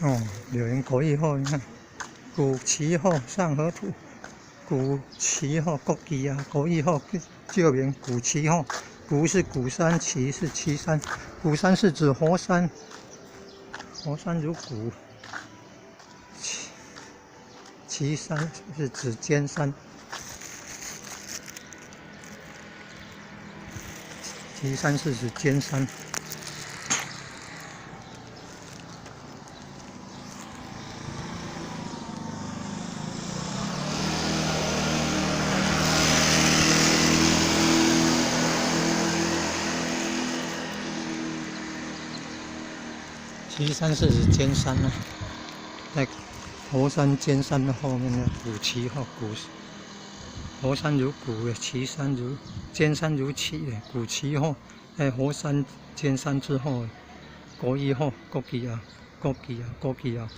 哦，柳營國語號，你看，古旗號上河圖，古旗號國旗啊，國語號舊名古旗號，古是鼓山，旗是旗山，鼓山是指活山，活山如鼓，旗山是指尖山，旗山是指尖山。旗山是指尖山啊，在猴山尖山的後面的古旗號，古猴山如鼓，旗山如尖山如旗，古旗號在猴山尖山之後，國語號，國旗啊，國旗啊，國旗啊。